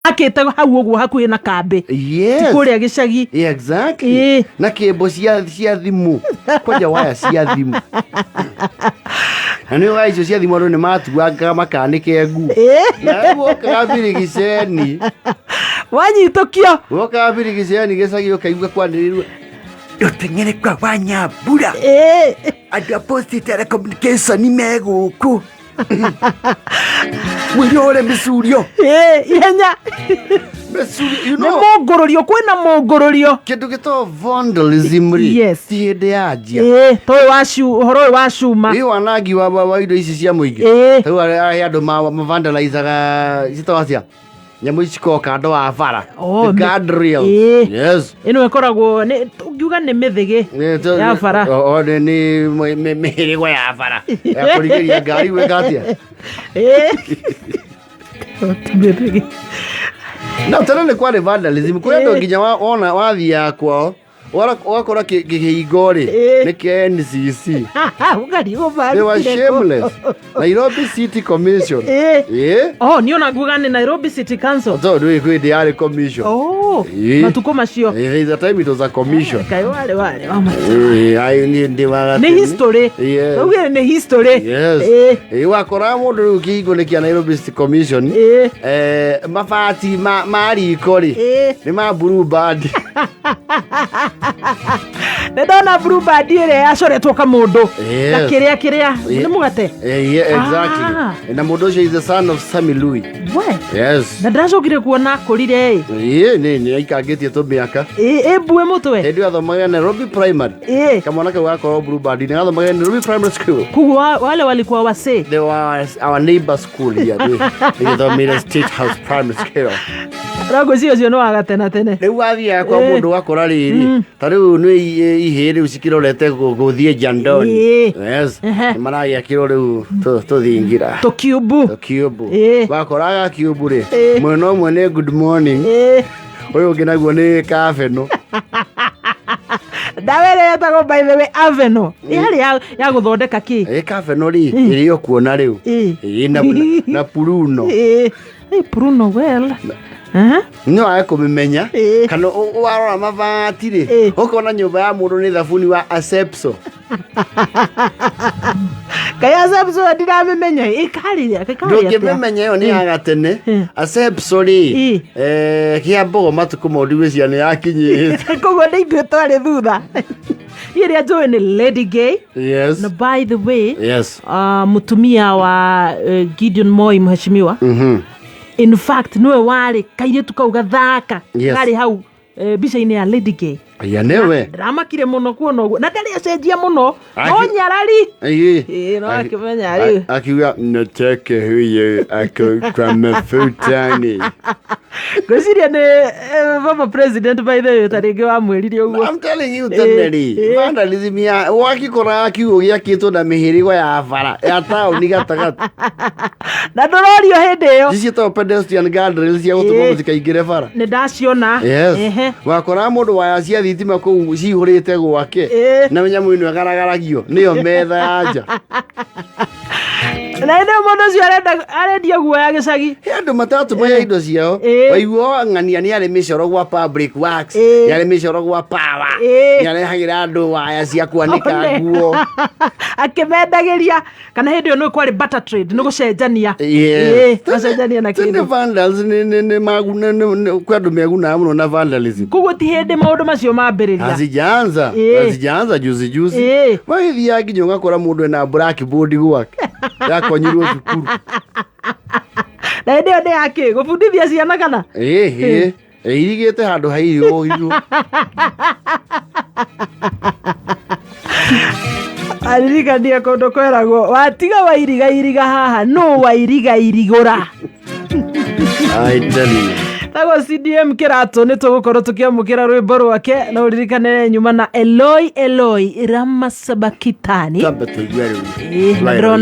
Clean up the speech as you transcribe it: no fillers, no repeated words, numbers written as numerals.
Akĩte hau ũguo hakuhĩ na kambĩ. Yes. Kũrĩa gĩcagi. Yeah, exactly. Na kĩmbo cia thimũ, kwanja waya cia thimũ, na nĩ waya icio cia thimũ andũ nĩ matuangaga makanĩke nguo. Na rĩu wokaga birigiceni. Wanyitũkio. Wokaga birigiceni gĩcagi, ũkaigua kwanĩrĩrwo rũteng'ere kwa wanyambura. Andũ a Post Telecommunication me gũkũ, mwĩrore mĩcurio. Ihenya. Mĩcurio you Nĩ know. mũngũrũrio, kwĩna mũngũrũrio. Kĩndũ gĩtagwo vandalism rĩ, ti hĩndĩ yanjia. Ta ũyũ wa ũhoro ũyũ wa cuma. Ĩ wanangi wa indo ici cia mũingĩ. Rĩu arĩa andũ mavandalizaga citagwo atĩa nyamũ ici cikoragwo kando wa bara? Oh, The guardrails. Yes. Ĩno ĩkoragwo ũngiuga nĩ mĩthĩgĩ ya bara. O, nĩ mĩhĩrĩgo ya bara ya kũrigĩria ngari gwĩka atĩa? Ti mĩthĩgĩ. No tene nĩ kwarĩ vandalism kũrĩ andũ nginya wona wathiaga kwao ũgakora kĩhingo rĩ nĩ kĩa NCC. Ũkarigwo. They were Marutire kũ? shameless. Nairobi City Commission. Oh, niĩ ona nguga nĩ Nairobi City Council. Tondũ kwĩ hĩndĩ yarĩ commission. Oh, matukũ macio. There is a time it was a commission. Kaĩ warĩ wa Ayo niĩ ndĩ wa nĩ gatene. history. Yes. Tauge nĩ history. Yes. Wakoraga mũndũ rĩu kĩhingo nĩ kĩa Nairobi City Commission. Mabati ma riko rĩ nĩ ma Blue Band. Nĩ ndona Blue Band ĩrĩa yacoretwo kamũndũ. Na kĩrĩa kĩrĩa nĩ mũgate. Yeah, exactly. Na mũndũ ũcio is the son of Sammy Louis. We. Yes. Na ndĩracokire kuona akũrire ĩ. Ĩĩ, nĩ aikangĩtie tũmĩaka. Ĩ mbue mũtwe. Hĩndĩ ĩyo athomaga Nairobi Primary. Kamwana kau gakorwo Blue Band nĩ gathomaga Nairobi Primary School. Koguo wale walikuwa wasee. They were our neighbor school here. Nĩgĩthomeire State House Primary School. Rangwĩciria ũcio nĩ wa gatene tene. Rĩu wathiaga kwa mũndũ ũgakora rĩrĩ ta rĩu nĩ ihĩĩ rĩu cikĩrorete gũthiĩ jandoni. Yes. Nĩ maragĩakĩrwo rĩu tũthingira. Tũkiumbu. Tũkiumbu. Wakoraga kiumbu rĩ, mwena ũmwe nĩ good morning, ũyũ ũngĩ naguo nĩ kabeno. Ndawa ĩrĩa yetagwo, by the way, aveno yarĩ ya gũthondeka kĩ? Ĩ kabeno rĩ, ĩrĩ o kuona rĩu. Ĩ na puruno. Ĩ, Pruno, well. No age kũmĩmenya. Kana warora mabati rĩ, ũkona nyũmba ya mũndũ nĩ thabuni wa Asepso. Kaĩ Asepso ndiramĩmenya, ĩkarĩ atĩa? Ndũngĩmĩmenya, ĩyo nĩ ya gatene. Asepso rĩ, kĩa mbogo matukũ mau ndigwĩciria nĩ yakinyĩte. Koguo nĩ ithuĩ twarĩ thutha. Niĩ ĩrĩa njũĩ nĩ Lady Gay. Na by the way, mũtumia wa Gideon Moi, mheshimiwa, in fact nĩwe warĩ kairĩtu kau gathaka karĩ hau mbica-inĩ ya Lady Gay. Ya nĩwe. Ndĩramakire mũno kuona ũguo na ndarĩ acenjia mũno no nyarari. Ĩĩ, no akĩmenya rĩu. Akiuga nataka huyo ako kwa mafutani. Ngwĩciria nĩ baba president, by the way, ta rĩngĩ wamwĩrire ũguo. I'm telling you, tene rĩ, vandalism ya wakĩkora kiugo gĩakĩtwo na mĩhĩrĩgo ya bara ya taũni gatagatĩ. Na ndũrorio hĩndĩ ĩyo. Ici ciĩtagwo pedestrian guardrails cia gũtũma mũtikaingĩre bara. Nĩ ndaciona. Wakoraga mũndũ waya cia thitima kũu cihũrĩte gwake na nyamũ ĩno ĩgaragaragio nĩyo metha ya nja. Na hĩndĩ ĩyo mũndũ ũcio arendia guoya gĩcagi. He andũ matatũmaga indo ciao. Waigua ng'ania nĩ arĩ mĩcoro gwa Public Works, nĩ arĩ mĩcoro gwa Power, nĩ arehagĩra andũ waya cia kwanĩka One. nguo. Akĩmendagĩria, kana hĩndĩ ĩyo nĩ kwarĩ barter trade, nĩ gũcenjania. Macenjania na Tene kĩndũ. vandals nĩ kwĩ andũ megunaga mũno na vandalism. Koguo ti hĩndĩ maũndũ macio mambĩrĩria. Hazijaanza. Hazijaanza juzi juzi. Wagĩthiaga nginya ũgakora mũndũ ena blackboard gwake yakonyirwo cukuru. Na hĩndĩ ĩyo nĩ yakĩ gũbundithia ciana kana? Ĩĩ, ĩirigĩte handũ hairigwo igũ. Aririkania kũndũ kweragwo watiga wairiga iriga haha nũ wairiga irigũra. I tell you. Tagwo CDM Kĩratũ, nĩ tũgũkorwo tũkĩamũkĩra rwĩmbo rwake na ũririkane nyuma na Eloi Eloi Rama Sabakitani. Twambe tũigue rĩu. Ĩĩ, na Rwa ndĩrona